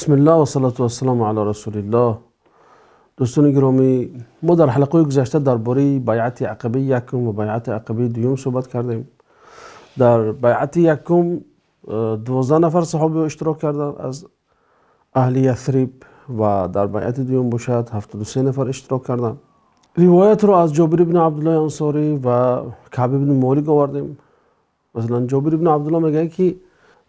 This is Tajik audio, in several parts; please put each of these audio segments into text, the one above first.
Бисмиллоҳ вассалоту вассалому ало расулиллоҳ. Дӯстони гиромӣ, мо дар ҳалқаҳои гузашта дар бораи байъати ақабаи якум ва байъати ақабаи дуюм суҳбат кардем. Дар байъати якум 12 нафар саҳобиҳо иштирок карданд аз аҳли Ясриб ва дар байъати дуюм бошад 73 нафар иштирок карданд. Ривоятро аз Ҷобир ибни Абдуллоҳи Ансорӣ ва Каъб ибни Молик овардем. Масалан, Ҷобир ибни Абдуллоҳ мегӯяд, ки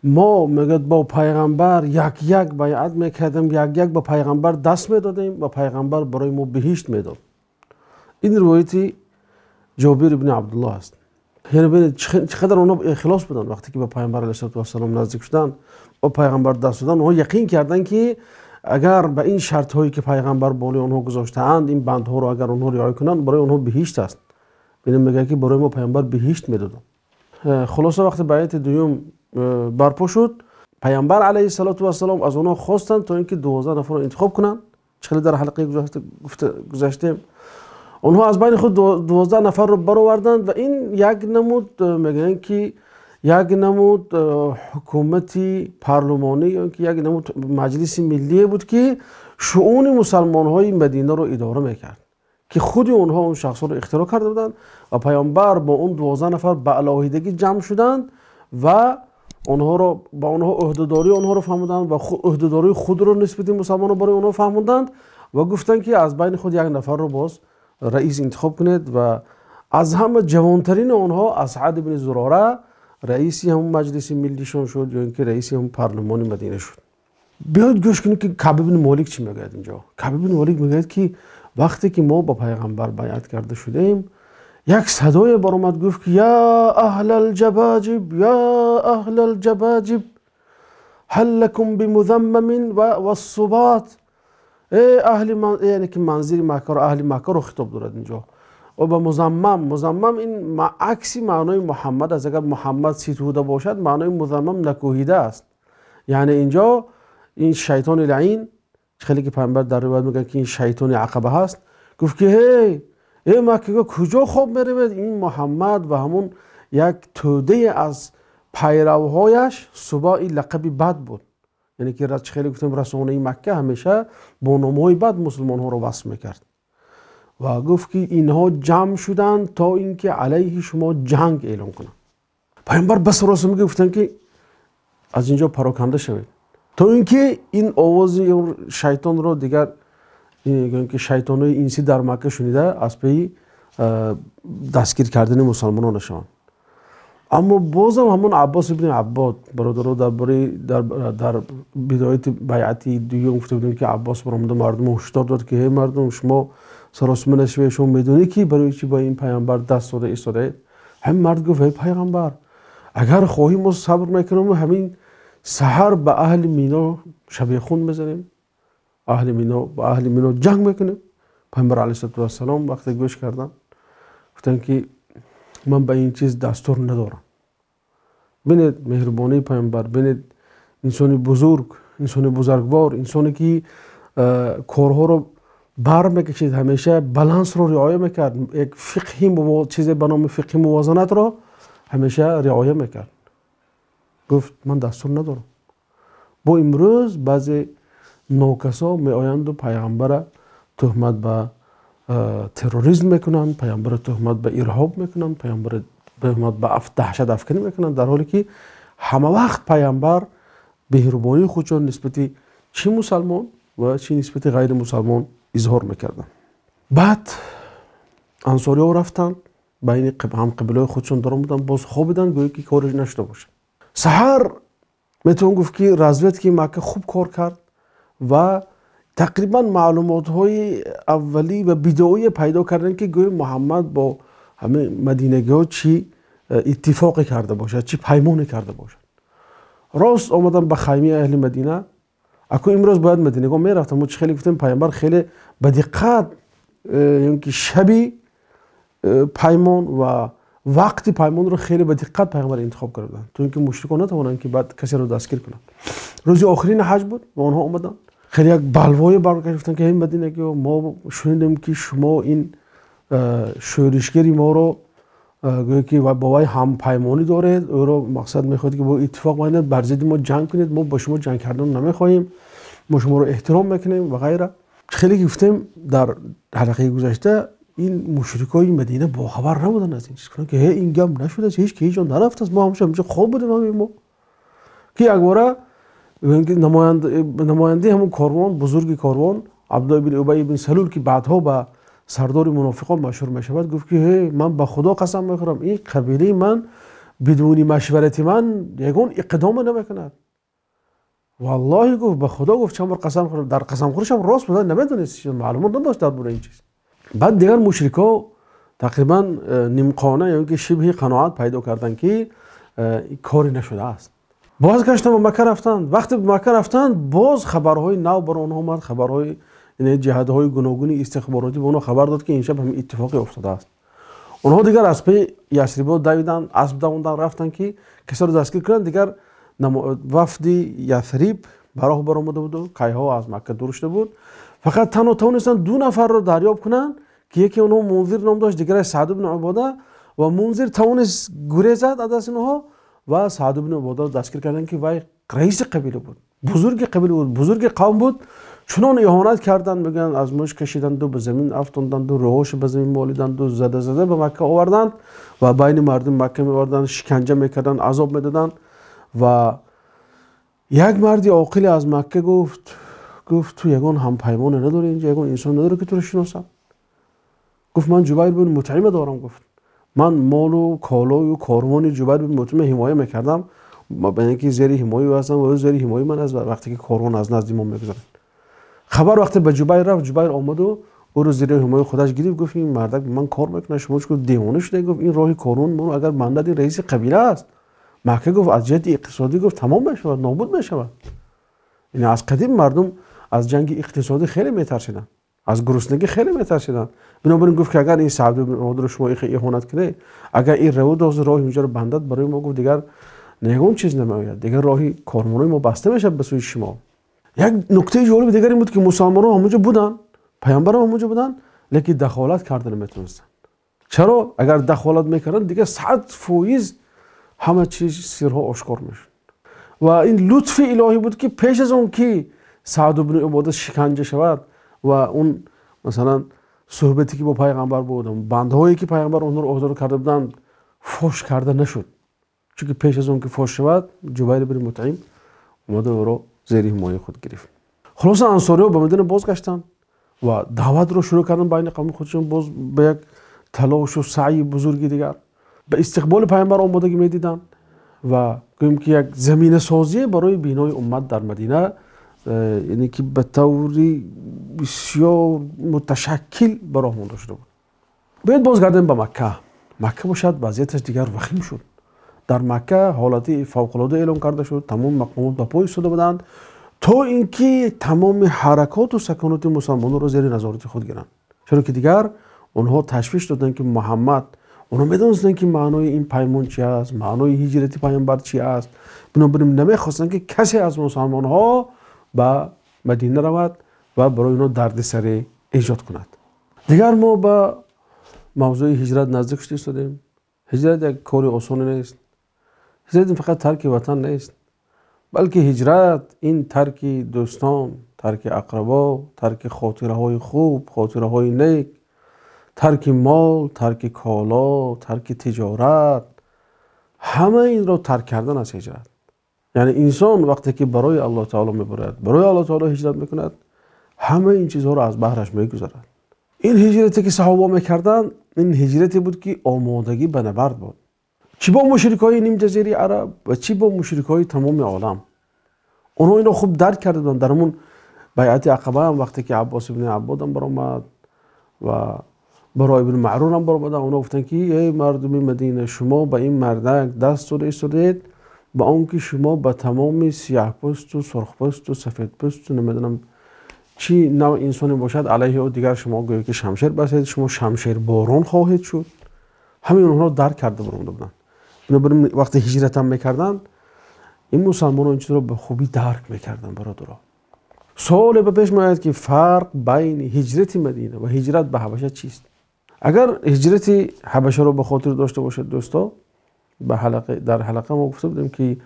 мо, мегӯяд, бо пайғамбар як-як байъат мекардем, як-як ба пайғамбар даст медодем ва пайғамбар барои мо биҳишт медод. Ин ривояти Ҷобир ибни Абдуллоҳ аст. Яъне бинед, чӣ қадар онҳо ихлос буданд вақте ки ба пайғамбар алайҳиссалоту вассалом наздик шуданд ва пайғамбар даст доданд. Онҳо яқин карданд, ки агар ба ин шартҳое ки пайғамбар болои онҳо гузоштаанд, ин бандҳоро агар онҳо риоя кунанд, барои онҳо биҳишт аст. Бинед, мегӯяд, ки барои мо пайғамбар биҳишт медоданд. Хулоса, вақте байъати дуюм барпо шуд, пайғамбар алайҳиссалоту вассалом аз онҳо хостанд то ин ки 12 нафарро интихоб кунанд. Чӣ хеле дар ҳалқаи гузаштем, онҳо аз байни худ 12 нафарро бароварданд ва ин як намуд, мегӯянд, ки як намуд ҳукумати парлумонӣ ё ки як намуд маҷлиси миллие буд, ки шуъуни мусалмонҳои Мадинаро идора мекард, ки худи онҳо он шахсҳоро ихтироъ карда буданд ва пайғамбар бо он 12 нафар ба алоҳидагӣ ҷамъ шуданд ва онҳоро ба онҳо ӯҳдадории онҳоро фаҳмуданд ва ӯҳдадории худро нисбати мусалмонон барои онҳо фаҳмуданд ва гуфтанд, ки аз байни худ як нафарро боз раис интихоб кунед ва аз ҳама ҷавонтарини онҳо Асъад ибни Зурора раиси ҳамон маҷлиси миллишон шуд ё ин ки раиси ҳамон парлумони Мадина шуд. Биёед гӯш кунед, ки Каъб ибни Молик чӣ мегӯяд инҷо. Каъб ибни Молик мегӯяд, ки вақте ки мо ба пайғамбар байъат карда шудем, як садое баромад, гуфт, ки я аҳлал ҷабаҷиб, я аҳлал ҷабаҷиб, ҳал лакум бимузаммамин вассубот. Э аҳли, яъне ки манзили Маккаро, аҳли Маккаро хитоб дорад инҷо. Ва ба музаммам, музаммам ин акси маънои Муҳаммад аст. Агар Муҳаммад ситуда бошад, маънои музаммам накӯҳида аст. Яъне инҷо ин шайтони лаин, хеле ки пайғамбар дар ривоят мегӯяд, ки ин шайтони ақаба ҳаст, гуфт, ки ҳей, э маккиго, куҷо хоб меравед? Ин Муҳаммад ва ҳамун як тӯдае аз пайравҳояш, Суба ин лақаби бад буд. Яъне ки хеле гуфтем, расонаи Макка ҳамеша бо номҳои бад мусулмонҳоро васф мекард ва гуфт, ки инҳо ҷамъ шуданд то ин ки алайҳи шумо ҷанг эълон кунанд. Пайғамбар ба саросимагӣ гуфтанд, ки аз инҷо пароканда шавед, то ин ки ин овози шайтонро дигар ки шайтонҳои инсӣ дар Макка шунида аз паи дастгир кардани мусалмонон нашаванд. Аммо бозам ҳамон Аббос ибни Аббод, бародаро, дар бораи дар бидояти байъати дуюм гуфта будем, ки Аббос баромада мардумро ҳушдор дод, ки ҳей мардум, шумо саросима нашавед, шумо медонед, ки барои чӣ ба ин пайғамбар даст дода истодаед. Ҳамин мард гуфт: эй пайғамбар, агар хоҳӣ, мо сабр мекунем, ҳамин саҳар ба аҳли Мино шабехун мезанем, аҳли Мино, ба аҳли Мино ҷанг мекунем. Пайғамбар алайҳиссалоту вассалом вақте гӯш карданд, гуфтанд, ки ман ба ин чиз дастур надорам. Бинед меҳрубонии пайғамбар, бинед инсони бузург, инсони бузургвор, инсоне ки корҳоро бар мекашид, ҳамеша балансро риоя мекард, як фиқҳи, чизе ба номи фиқҳи мувозанатро ҳамеша риоя мекард. Гуфт: ман дастур надорам. Бо имрӯз баъзе нокасо меоянду пайғамбара туҳмат ба терроризм мекунанд, пайғамбара туҳмат ба ирҳоб мекунанд, пайғамбара туҳмат ба даҳшат афканӣ мекунанд, дар ҳоле ки ҳама вақт пайғамбар меҳрубонии худшон нисбати чӣ мусалмон ва чӣ нисбати ғайри мусалмон изҳор мекарданд. Баъд ансориҳо рафтанд, байни ҳамқабилаҳои худшон даромаданд, боз хобиданд, гӯё ки коре нашуда бошад. Саҳар метавон гуфт, ки разведкаи Макка хуб кор кард ва тақрибан маълумотҳои аввалӣ ва бидоие пайдо карданд, ки гӯё Муҳаммад бо ҳамин мадинагиҳо чӣ иттифоқе карда бошад, чӣ паймоне карда бошад. Рост омаданд ба хаймаи аҳли Мадина. Аку имрӯз бояд мадинагон мерафтанд. Мо чӣ хеле гуфтем, пайғамбар хеле ба диққат ки шаби паймон ва вақти паймонро хеле ба диққат пайғамбар интихоб карда буданд, то ин ки мушрикон натавонанд, ки баъд касеро дастгир кунанд. Рӯзи охирини ҳаҷ буд ва онҳо омаданд, хеле як балвое баргашт, гуфтанд, ки эй мадинагиҳо, мо шунидем, ки шумо ин шӯришгари моро гӯё ки бо вай ҳампаймонӣ доред, ӯро мақсад мехоҳед, ки бо иттифоқ байнед, бар зидди мо ҷанг кунед. Мо бо шумо ҷанг кардан намехоҳем. Мо шуморо эҳтиром мекунем ва ғайра. Хеле гуфтем дар ҳалқаи гузашта, ин мушрикои Мадина бохабар набуданд аз ин чиз, ки ин гап нашудааст, ҳеҷ ки ҳеҷ ҷо нарафтааст, мо ҳамеша ҳаминҷо хоб будем. Ҳамин мо ки якбора намояндаи ҳамон корвон, бузурги корвон, Абдуллоҳ ибн Убай ибн Салул, ки баъдҳо ба сардори мунофиқон машҳур мешавад, гуфт ки ман ба Худо қасам мехӯрам, ин қабилаи ман бидуни машварати ман ягон иқдоме намекунад. Валлоҳи, гуфт, ба Худо, гуфт, чанд бор қасам хӯрд, дар қасамхӯришам рост буда, намедонист, маълумот надошт дар бораи ин чиз. Баъд дигар мушрикҳо тақрибан нимқона ё ин ки шибҳи қаноат пайдо карданд, ки коре нашудааст. Бозгаштанд, ба Макка рафтанд. Вақте ба Макка рафтанд, боз хабарҳои нав бар онҳо омад, хабарҳои ҷиҳатҳои гуногуни истихборотӣ ба онҳо хабар дод, ки ин шаб ҳамин иттифоқе афтодааст. Онҳо дигар аз паи Ясрибо давиданд, асп давонданд, рафтанд, ки касеро дастгир кунанд. Дигар вафди Ясриб ба роҳ баромада буду кайҳо аз Макка дур шуда буд. Фақат танҳо тавонистанд 2 нафарро дарёб кунанд, ки яке онҳо Мунзир ном дошт, дигараш Саъд ибн Убода. Ва Мунзир тавонист гурезад аз дасти онҳо ва Саъд ибн Убодаро дастгир карданд, ки вай раиси қабила буд, бузурги қабила буд, бузурги қавм буд. Чунон иҳонат карданд, мегӯянд, аз мӯш кашиданду, ба замин афтонданду, рӯҳошо ба замин молиданду, зада зада ба Макка оварданд ва байни мардуми Макка меоварданд, шиканҷа мекарданд, азоб медоданд. Ва як марди оқиле аз Макка гуфт, ту ягон ҳампаймоне надорӣ инҷа, ягон инсон надорӣ, ки туро шиносад? Гуфт, ман Ҷубайр бин Мутъима дорам. Гуфт, ман молу колою корвони Ҷубайр бин Мутъима ҳимоя мекардам, яъне ки зери ҳимояи ӯ ҳастам ва ӯ зери ҳимояи ман аст вақте ки корвон аз назди мо мегузарад. Хабар вақте ба Ҷубайр рафт, Ҷубайр омаду ӯро зери ҳимояи худаш гирифт. Гуфт, ин мардак ба ман кор мекунад, шумо чӣ девона шуда? Гуфт, ин роҳи корвон моро агар бандад, ин раиси қабила аст. Макка, гуфт, аз ҷиҳати иқтисодӣ, гуфт, тамом мешавад, нобуд мешавад. Яъне аз қадим мардум аз ҷанги иқтисодӣ хеле метарсиданд, аз гуруснагӣ хеле метарсиданд. Бинобар ин гуфт, ки агар ин Саъд ибн Убодаро шумо иҳонат кунед, агар ин равуд роҳи инҷоро бандад барои мо, гуфт, дигар ягон чиз намеояд, дигар роҳи корвонои мо баста мешавад ба сӯи шимол. Як нуктаи ҷолиби дигар ин буд, ки мусалмонҳо ҳамонҷо буданд, паёмбарам ҳамонҷо буданд, лекин дахолат карда наметавонистанд. Чаро? Агар дахолат мекарданд, дигар 100% ҳама чиз сирҳо ошкор мешуд. Ва ин лутфи илоҳӣ буд, ки пеш аз он ки Саъд ибн Убода шиканҷа шавад ва он масалан суҳбате ки бо пайғамбар буд, бандҳое ки пайғамбар онҳоро озод карда буданд, фош карда нашуд. Чунки пеш аз он ки фош шавад, Ҷубайр ибн Мутъим омада ӯро зери ҳимояи худ гирифт. Хулоса, ансориҳо ба Мадина бозгаштанд ва даъватро шурӯъ карданд байни қавми худшон, боз ба як талошу саъйи бузурги дигар ба истиқболи пайғамбар омодагӣ медиданд ва гӯем ки як заминасозие барои бинои уммат дар Мадина, яъне ки ба таври бисёр муташаккил ба роҳ монда шуда буд. Биёед бозгардем ба Макка. Макка бошад, вазъияташ дигар вахим шуд. Дар Макка ҳолати фавқулода эълон карда шуд, тамоми мақомот ба пой истода буданд, то ин ки тамоми ҳаракоту саконоти мусалмононро зери назорати худ гиранд. Чаро ки дигар онҳо ташвиш доданд, ки Муҳаммад, онҳо медонистанд, ки маънои ин паймон чи аст, маънои ҳиҷрати пайғамбар чи аст. Бинобар ин намехостанд, ки касе аз мусалмонҳо ба Мадина равад ва барои онҳо дардисаре эҷод кунад. Дигар мо ба мавзӯи ҳиҷрат наздик шуда истодем. Ҳиҷрат як кори осоне нест. Ҳиҷрат ин фақат тарки ватан нест, балки ҳиҷрат ин тарки дӯстон, тарки ақрабо, тарки хотираҳои хуб, хотираҳои нек, тарки мол, тарки коло, тарки тиҷорат, ҳама инро тарк кардан аст ҳиҷрат. Яъне инсон вақте ки барои Аллоҳ таоло мебарад, барои Аллоҳ таоло ҳиҷрат мекунад, ҳама ин чизҳоро аз баҳраш мегузарад. Ин ҳиҷрате ки саҳобаҳо мекарданд, ин ҳиҷрате буд, ки омодагӣ ба набард буд. Чӣ бо мушрикҳои нимҷазираи араб ва чӣ бо мушрикҳои тамоми олам. Онҳо инро хуб дарк карда буданд. Дар ҳамун байъати Ақаба ҳам вақте ки Аббос ибни Аббод ҳам баромад ва Барои ибни Маърур ҳам баромаданд, онҳо гуфтанд, ки эй мардуми Мадина, шумо ба ин мардак даст дода истодаед, ба он ки шумо ба тамоми сияҳпӯсту сурхпӯсту сафедпӯсту намедонам чӣ навъ инсоне бошад, алайҳи ӯ дигар шумо гӯё ки шамшер басед, шумо шамшерборон хоҳед шуд. Ҳамин онҳоро дарк карда баромада буданд. Бинобар ин вақте ҳиҷрат ҳам мекарданд, ин мусалмонон ин чизро ба хубӣ дарк мекарданд. Бародаро, суоле ба пеш меояд, ки фарқ байни ҳиҷрати Мадина ва ҳиҷрат ба Ҳабаша чист? Агар ҳиҷрати Ҳабашаро ба хотир дошта бошед, дӯсто, дар ҳалақа мо гуфта будем, ки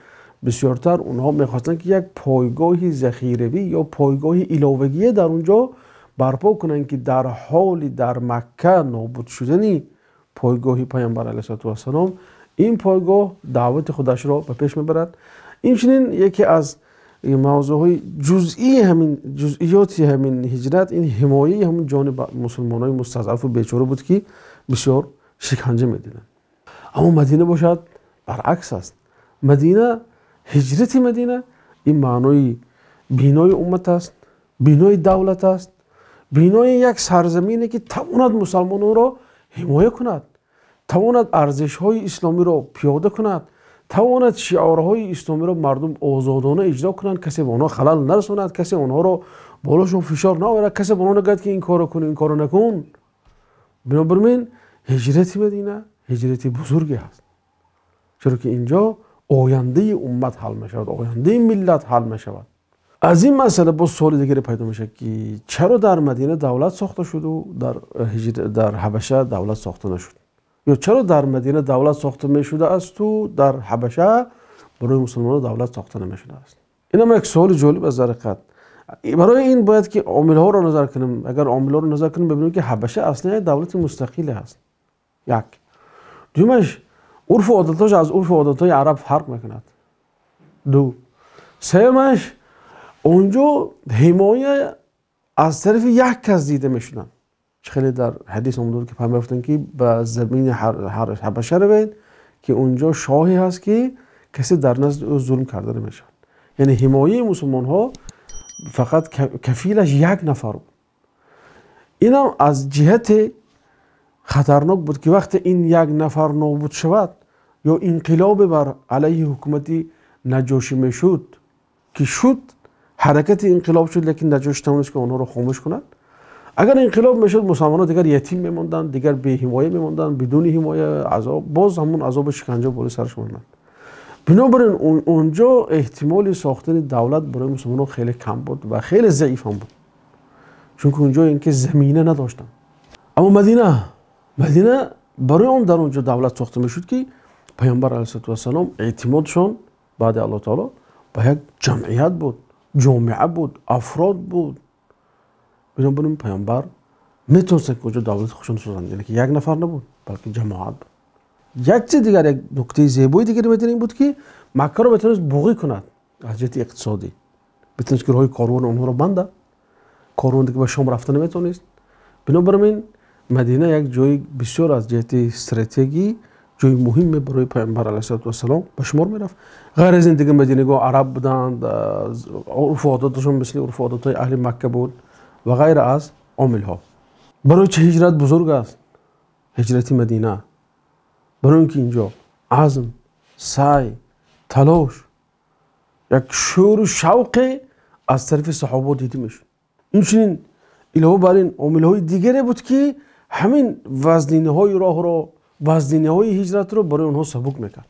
бисёртар онҳо мехостанд, ки як пойгоҳи захиравӣ ё пойгоҳи иловагие дар он ҷо барпо кунанд, ки дар ҳоли дар Макка нобуд шудани пойгоҳи Паёмбар алайҳиссалоту вассалом ин пойгоҳ даъвати худашро ба пеш мебарад. Инчунин яке аз мавзӯъҳои ҷузъии ҳамин ҷузъиёти ҳамин ҳиҷрат ин ҳимояи ҳамин ҷони мусулмонони мустазъафу бечора буд, ки бисёр шиканҷа медиданд. Аммо Мадина бошад баръакс аст. Мадина, ҳиҷрати Мадина ин маънои бинои уммат аст, бинои давлат аст, бинои як сарзамине, ки тавонад мусалмононро ҳимоя кунад, тавонад арзишҳои исломиро пиёда кунад, тавонад шиорҳои исломиро мардум озодона иҷро кунанд, касе ба онҳо халал нарасонад, касе онҳоро болошон фишор наорад, касе ба онҳо нагӯяд, ки ин корро кун, ин корро накун. Бинобар ин ҳиҷрати Мадина ҳиҷрати бузурге аст, чаро ки инҷо ояндаи уммат ҳал мешавад, ояндаи миллат ҳал мешавад. Аз ин масъала боз суоли дигаре пайдо мешавад, ки чаро дар Мадина давлат сохта шуду дар Ҳабаша давлат сохта нашуд? Ё чаро дар Мадина давлат сохта мешудаасту дар Ҳабаша барои мусулмонон давлат сохта намешудааст? Ин ҳам як суоли ҷолиб аст дар ҳақиқат. Барои ин бояд ки омилҳоро назар кунем. Агар омилҳоро назар кунем, бибинем, ки Ҳабаша аслан як давлати мустақиле ҳаст. Як. Дуюмаш, урфу одатҳош аз урфу одатҳои араб фарқ мекунад. Ду. Сеюмаш, онҷо ҳимоя аз тарафи як кас дида мешуданд. Хеле дар ҳадис омада буд, ки Паёмбар гуфтанд, ки ба замини Ҳабаша равед, ки онҷо шоҳе ҳаст, ки касе дар назди ӯ зулм карда намешавад. Яъне ҳимояи мусулмонҳо фақат кафилаш як нафар буд. Инам аз ҷиҳате хатарнок буд, ки вақте ин як нафар нобуд шавад ё инқилобе бар алайҳи ҳукумати Наҷошӣ мешуд, ки шуд, ҳаракати инқилоб шуд, лекин Наҷошӣ тавонист, ки онҳоро хомӯш кунад. Агар инқилоб мешуд, мусалмонҳо дигар ятим мемонданд, дигар беҳимоя мемонданд, бидуни ҳимоя, азоб, боз ҳамон азобу шиканҷа болои сарашон мемонд. Бинобар ин онҷо эҳтимоли сохтани давлат барои мусулмонҳо хеле кам буд ва хеле заиф ҳам буд, чунки онҷо инки замина надоштанд. Аммо Мадина барои он дар онҷо давлат сохта мешуд, ки Паёмбар алайҳиссалоту вассалом эътимодшон баъди Аллоҳ таоло ба як ҷамъият буд, ҷомеа буд, афрод буд. Бинобар ин Паёмбар метавонистанд, ки онҷо давлати худшон созанд, яъне ки як нафар набуд, балки ҷамоат буд. Як чиз дигар, як нуктаи зебои дигари Мадина ин буд, ки Маккаро метавонист буғӣ кунад аз ҷиҳати иқтисодӣ, метавонист, ки роҳи корвони онҳоро бандад, корвон дига ба Шом рафта наметавонист. Бинобар ин Мадина як ҷои бисёр аз ҷиҳати стратегӣ ҷои муҳиме барои Паёмбар алайҳиссалоту вассалом ба шумор мерафт. Ғайр аз ин дига мадинагиҳо араб буданд, урфу одаташон мисли урфу одатҳои аҳли Макка буд ва ғайра аз омилҳо. Барои чӣ ҳиҷрат бузург аст? Ҳиҷрати Мадина барои ин ки инҷо азм, саъй, талош, як шӯру шавқе аз тарафи саҳобаҳо дида мешуд. Инчунин илова бар ин омилҳои дигаре буд, ки ҳамин вазнинаҳои роҳро, вазнинаҳои ҳиҷратро барои онҳо сабук мекард.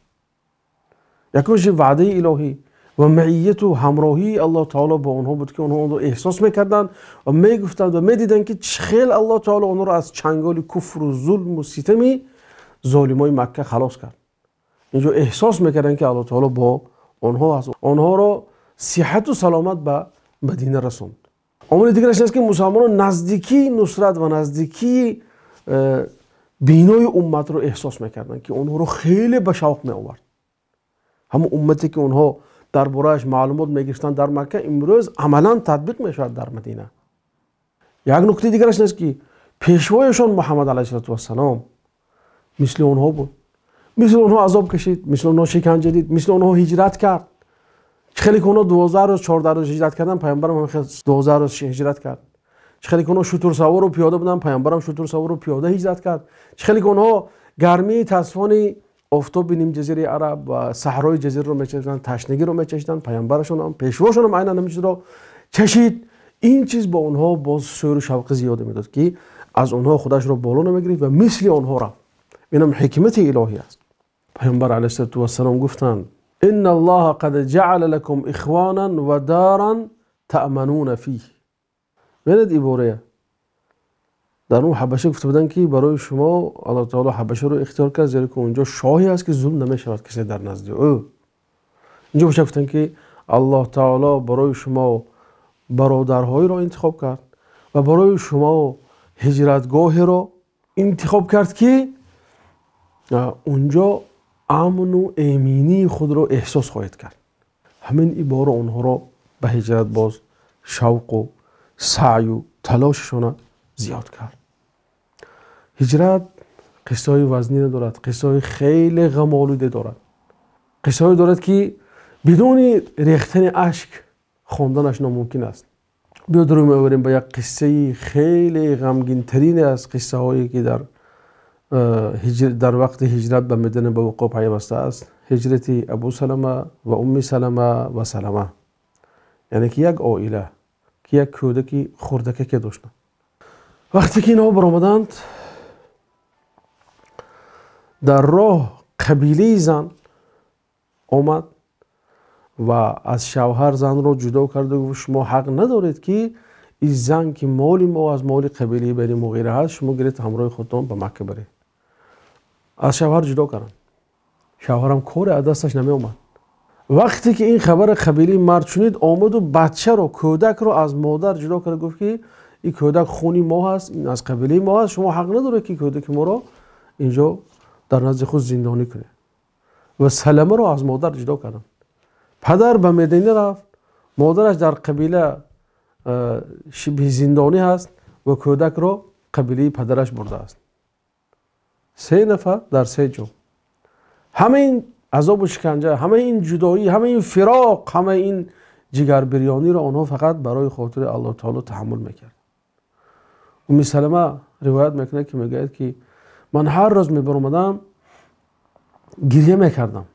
Якумаш ваъдаи илоҳӣ ва маияту ҳамроҳии Аллоҳ таоло бо онҳо буд, ки онҳо онро эҳсос мекарданд ва мегуфтанд ва медиданд, ки чӣ хел Аллоҳ таоло онҳоро аз чанголи куфру зулму ситами золимои Макка халос кард. Инҷо эҳсос мекарданд, ки Аллоҳ таоло бо онҳо аст, онҳоро сиҳату саломат ба Мадина расонд. Омили дигараш ин аст, ки мусалмонон наздикии нусрат ва наздикии бинои умматро эҳсос мекарданд, ки онҳоро хеле ба шавқ меовард. Ҳамон уммате, ки онҳо дар борааш маълумот мегирифтанд дар Макка, имрӯз амалан татбиқ мешавад дар Мадина. Як нуктаи дигараш ин аст, ки пешвояшон Муҳаммад алайҳиссалоту вассалом мисли онҳо буд, мисли онҳо азоб кашид, мисли онҳо шиканҷа дид, мисли онҳо ҳиҷрат кард. Хеле ки онҳо 12 рӯз, 14 рӯз ҳиҷрат карданд, Паёмбарам ҳам 12 рӯз ҳиҷрат кард. Хеле ки онҳо шутурсавору пиёда буданд, Паёмбарам шутурсавору пиёда ҳиҷрат кард. Хеле ки онҳо гармии тасфони офтоби нимҷазираи араб ва саҳрои ҷазираро мечашиданд, ташнагиро мечашиданд, паёмбарашонам, пешвошонам айнан ҳамин чизро чашид. Ин чиз ба онҳо боз шӯру шавқи зиёде медод, ки аз онҳо худашро боло намегирифт ва мисли онҳо рафт. Инам ҳикмати илоҳӣ аст. Паёмбар алайҳиссалоту вассалом гуфтанд: إن الله قد جعل لكم إخوانا ودارا تأمنون فيه. ببینید иборая дар он Ҳабаша гуфта буданд, ки барои шумо Аллоҳ таоло Ҳабашаро ихтиёр кард, зеро ки онҷо шоҳе аст, ки зулм намешавад касе дар назди ӯ. Инҷо боша гуфтанд, ки Аллоҳ таоло барои шумо бародарҳоеро интихоб кард ва барои шумо ҳиҷратгоҳеро интихоб кард, ки унҷо амну эминии худро эҳсос хоҳед кард. Ҳамин ибора онҳоро ба ҳиҷрат боз шавқу саъю талошашона зиёд кард. Ҳиҷрат қиссаҳои вазнӣ дорад, қиссаҳои хеле ғамолуде дорад, қиссаҳое дорад, ки бидуни рехтани ашк хонданаш номумкин аст. Биё рӯ меоварем ба як қиссаи хеле ғамгинтарине аз қиссаҳое, ки дар вақти ҳиҷрат ба Мадина ба вуқӯъ пайваста аст. Ҳиҷрати Абу Салама ва Умми Салама ва Салама, яъне ки як оила, ки як кӯдаки хурдакаке доштанд. Вақте ки инҳо баромаданд, дар роҳ қабилаи зан омад ва аз шавҳар занро ҷудо карда гуфт: шумо ҳақ надоред, ки ин зан, ки моли мо аз моли қабилаи Бани Муғира ҳаст, шумо гиред, ҳамроҳи худтон ба Макка баред. Аз шавҳар ҷудо карданд. Шавҳарам коре аз дасташ намеомад. Вақте ки ин хабари қабилаи мард шунид, омаду бачаро, кӯдакро аз модар ҷудо карда гуфт, ки ин кӯдак хуни мо ҳаст, ин аз қабилаи мо ҳаст, шумо ҳақ надоред, ки кӯдаки моро инҷо дар назди худ зиндонӣ кунед. Ва Саламаро аз модар ҷудо карданд. Падар ба Медина рафт, модараш дар қабила шибҳи зиндонӣ ҳаст ва кӯдакро қабилаи падараш бурдааст. Се нафар дар се ҷо. Ҳамаи ин азобу шиканҷа, ҳамаи ин ҷудоӣ, ҳамаи ин фироқ, ҳамаи ин ҷигарбирёниро онҳо фақат барои хотири Аллоҳ таоло таҳаммул мекард. Умми Салама ривоят мекунад, ки мегӯяд, ки ман ҳар рӯз мебаромадам, гирья мекардам.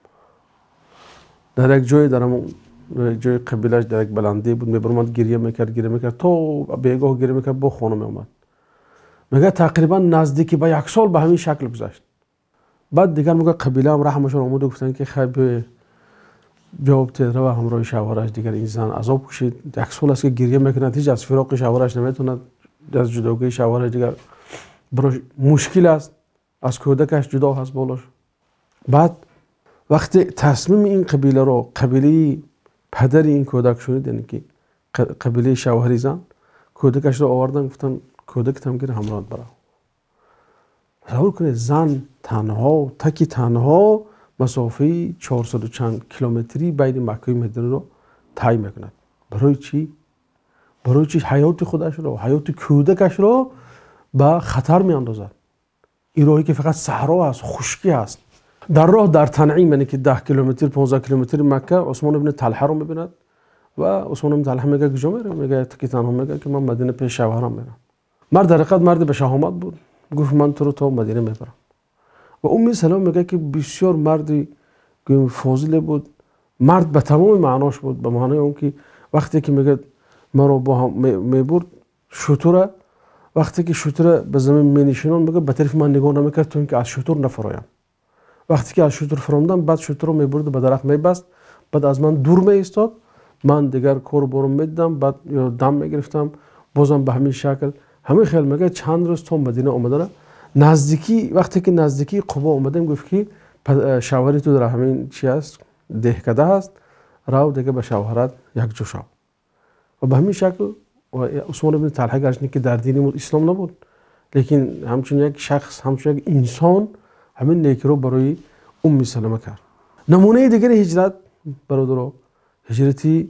Дар як ҷое, дар ҳамон ҷои қабилаш, дар як баландӣ буд, мебаромад, гирья мекард, гирья мекард, то бегоҳ гирья мекард, бо хона меомад. Мегӯяд, тақрибан наздики ба як сол ба ҳамин шакл гузашт. Баъд дигар, мегӯяд, қабилаам раҳмашон омаду гуфтанд, ки хай, ҷавоб тед, рава ҳамроҳи шавҳараш, дигар ин зан азоб кушид, як сол аст, ки гирья мекунад, ҳеҷ аз фироқи шавҳараш наметавонад, аз ҷудогии шавҳараш дигар барош мушкил аст, аз кӯдакаш ҷудо ҳаст болош. Баъд вақте тасмими ин қабиларо қабилаи падари ин кӯдак шунид, яъне ки қабилаи шавҳари зан, кӯдакашро овардан, гуфтанд: кӯдакатам гир, ҳамроҳат барав. Тасаввур кунед, зан танҳо, таки танҳо масофаи 400 чанд километрӣ байни Маккаю Мадинаро тай мекунад. Барои чӣ? Барои чӣ ҳаёти худашро, ҳаёти кӯдакашро ба хатар меандозад? Ин роҳе, ки фақат саҳро аст, хушкӣ аст. Дар роҳ, дар Танъим, яъне ки 10 километр, 15 километри Макка, Усмон ибни Талҳаро мебинад ва Усмон ибни Талҳа мегӯяд: куҷо меравӣ? Мегӯяд, таки танҳо мегӯяд, ки ман Мадина пеши шавҳарам мерам. Мард дар ҳақиқат марди ба шаҳомат буд, гуфт: ман туро то Мадина мебарам. Ва Умми Салама мегӯяд, ки бисёр марди, гӯем, фозиле буд, мард ба тамоми маънош буд, ба маънои он ки вақте ки, мегӯяд, маро бо ҳам мебурд шутура, вақте ки шутура ба замин менишинон, мегӯяд, ба тарафи ман нигоҳ намекард, то ин ки аз шутур нафароям. Вақте ки аз шутур фаромдам, баъд шутурро мебурду ба дарахт мебаст, баъд аз ман дур меистод, ман дигар кору борум медидам, баъд ё дам мегирифтам, бозам ба ҳамин шакл, ҳамин хел, мегӯяд, чанд рӯз то Мадина омадана. Наздикӣ, вақте ки наздикии Қубо омадем, гуфт, ки шавҳари ту дар ҳамин чи аст, деҳкада ҳаст, рав, дига ба шавҳарат якҷо шав. Ва ба ҳамин шакл Усмон ибни Талҳа, гарчанде ки дар дини ислом набуд, лекин ҳамчун як шахс, ҳамчун як инсон ҳамин некиро барои Умми Салама кард. Намунаи дигари ҳиҷрат, бародаро, ҳиҷрати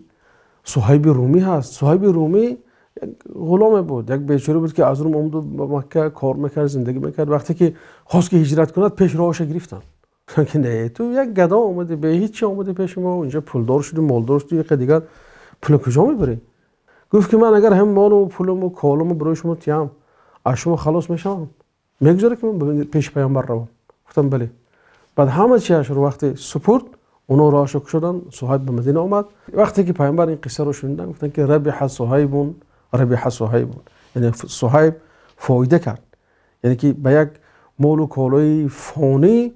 Суҳайби Румӣ ҳаст. Суҳайби Румӣ як ғуломе буд, як бечора буд, ки аз Рум омаду ба Макка кор мекард, зиндагӣ мекард. Вақте ки хост, ки ҳиҷрат кунад, пеш роҳаша гирифтанд, ки не, ту як гадо омадӣ, бе ҳеҷ чи омадӣ пеши мо, инҷо пулдор шудӣ, молдор шудӣ, яке дигар пула куҷо мебарӣ? Гуфт, ки ман агар ҳам молу пулуму колуму барои шумо тиям, аз шумо халос мешавам, мегузоред, ки ман пеши паёмбар равам? Гуфтам: бале. Баъд ҳама чиашро вақте супурд, онҳо роҳашро кушоданд, Суҳайб ба Мадина омад. Вақте ки паёмбар ин қиссаро шуниданд, гуфтанд, ки рабиҳа Суҳайбун, рабиҳа Суҳайбун, яъне Суҳайб фоида кард, яъне ки ба як молу колои фонӣ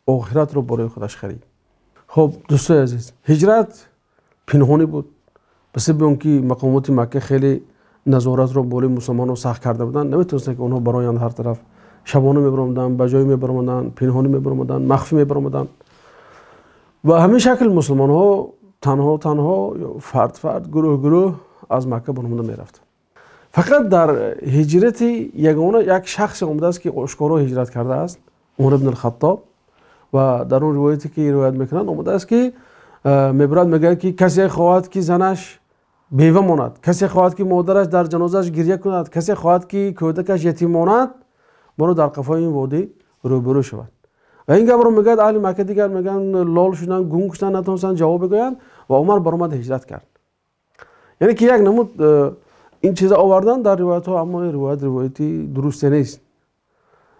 охиратро барои худаш харид. Хуб, дӯстои азиз, ҳиҷрат пинҳонӣ буд, ба сабаби он ки мақомоти Макка хеле назоратро болои мусулмонон сахт карда буданд, наметавонистанд, ки онҳо бароянд ҳар тараф. Шабона мебаромаданд, ба ҷое мебаромаданд, пинҳонӣ мебаромаданд, махфӣ мебаромаданд. Ва ҳамин шакл мусулмонҳо танҳо танҳо, фард фард, гурӯҳ гурӯҳ аз Макка баромада мерафтанд. Фақат дар ҳиҷрати ягона як шахсе омадааст, ки ошкоро ҳиҷрат кардааст, Умар ибн ал-Хаттоб. Ва дар он ривояте ки ривоят мекунанд, омадааст, ки мебарад, мегӯяд, ки касе хоҳад, ки занаш бева монад, касе хоҳад, ки модараш дар ҷанозааш гиря кунад, касе хоҳад, ки кӯдакаш ятим монад, маро дар қафои ин водӣ рӯбарӯ шавад. Ва ин гапро мегӯяд, аҳли Макка дигар мегӯянд, лол шуданд, гунг шуданд, натавонистанд ҷавоб бигӯянд ва Умар баромад, ҳиҷрат кард. Яъне ки як намуд ин чиза овардан дар ривоятҳо, аммо ин ривоят ривояти дурусте нест.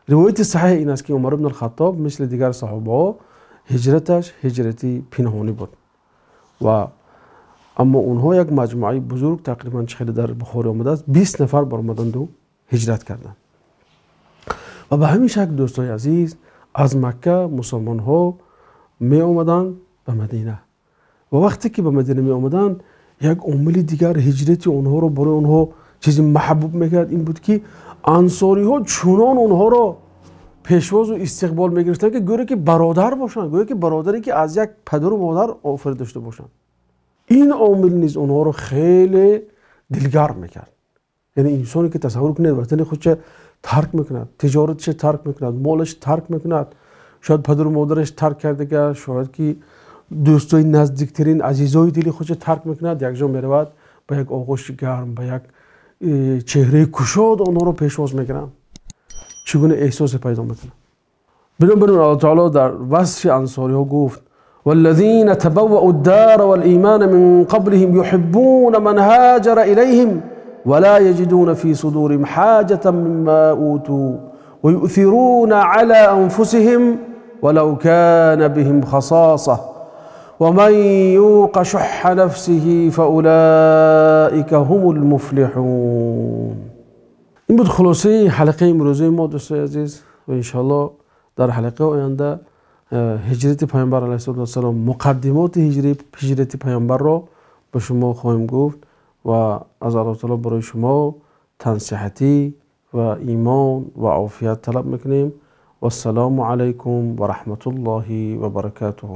Ривояти саҳеҳ ин аст, ки Умар ибн ал-Хаттоб мисли дигар саҳобаҳо ҳиҷраташ ҳиҷрати пинҳонӣ буд. Ва аммо онҳо як маҷмӯаи бузург, тақрибан чӣ хеле дар Бухорӣ омадааст, 20 нафар баромаданду ҳиҷрат карданд. Ва ба ҳамин шакл, дӯстои азиз, аз Макка мусулмонҳо меомаданд ба Мадина. Ва вақте ки ба Мадина меомаданд, як омили дигар ҳиҷрати онҳоро барои онҳо чизи маҳбуб мекард, ин буд, ки ансориҳо чунон онҳоро пешвозу истиқбол мегирифтанд, ки гӯё ки бародар бошанд, гӯё ки бародаре ки аз як падару модар офарида шуда бошанд. Ин омил низ онҳоро хеле дилгарм мекард. Яъне инсоне ки, тасаввур кунед, ватани худша тарк мекунад, тиҷоратша тарк мекунад, молаш тарк мекунад, шояд падару модараш тарк кардага, шояд ки дӯстои наздиктарин, азизои дили худша тарк мекунад, якҷо меравад, ба як оғӯши гарм, ба як чеҳраи кушод онҳоро пешвоз мекунанд, чӣ гуна эҳсосе пайдо мекунад. Бинобар ин Аллоҳ таоло дар васфи ансориҳо гуфт: والذين تبوأوا الدار والإيمان من قبلهم يحبون من هاجر إليهم ولا يجدون في صدورهم حاجة مما أوتوا ويؤثرون على أنفسهم ولو كان بهم خصاصة ومن يوق شح نفسه فأولئك هم المفلحون. این بود خلاصه حلقه امروزی ما، دوستای عزیز، و انشالله در حلقه آینده هجرت پیامبر علیه الصلاة والسلام، مقدمات هجرت پیامبر را به شما خواهیم گفت و از الله تعالی برای شما تنصیحتی و ایمان و عافیت طلب میکنیم. و السلام علیکم و رحمت الله و برکاته.